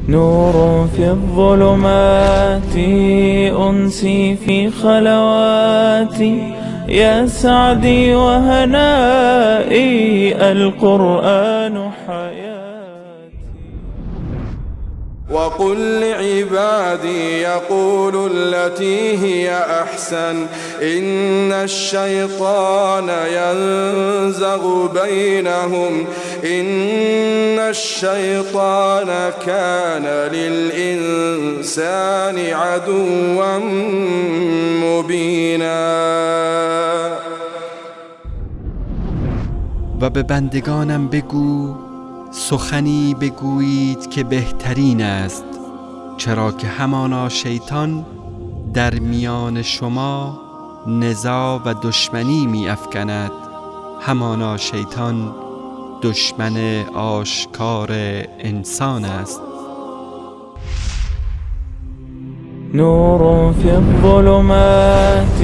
نور في الظلمات، أنسي في خلواتي، يا سعدي وهنائي، القرآن حياتي. وقل لعبادي يقولوا التي هي أحسن، إن الشيطان ينزغ بينهم، إن الشيطان كان للإنسان عدوا مبينا. و به بندگانم بگو سخنی بگویید که بهترین است، چرا که همانا شیطان در میان شما نزاع و دشمنی می افکند، همانا شیطان دشمن آشکار انسان است. نور في الظلمات،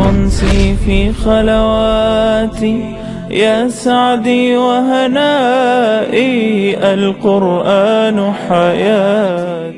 أنسي في خلواتي، يا سعدي وهنائي، القرآن حياتي.